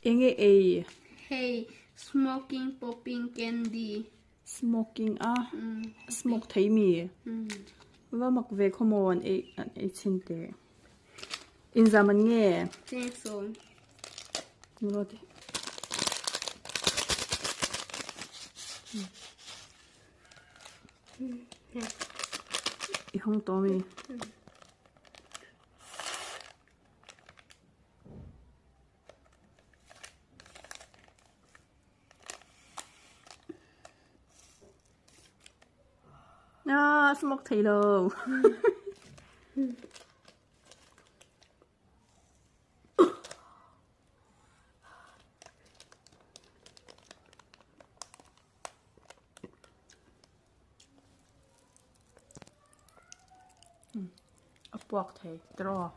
Enge ei? Hei smoking popping candy. Smoking a? Smoke thei mi? Va mak ve khaw maw an ei an ei chhin teh. Inzam an nge? Cheng sawm. Nilo te. I hawng tawh mi? Ah, smoke thei lo. A puak thei tiraw.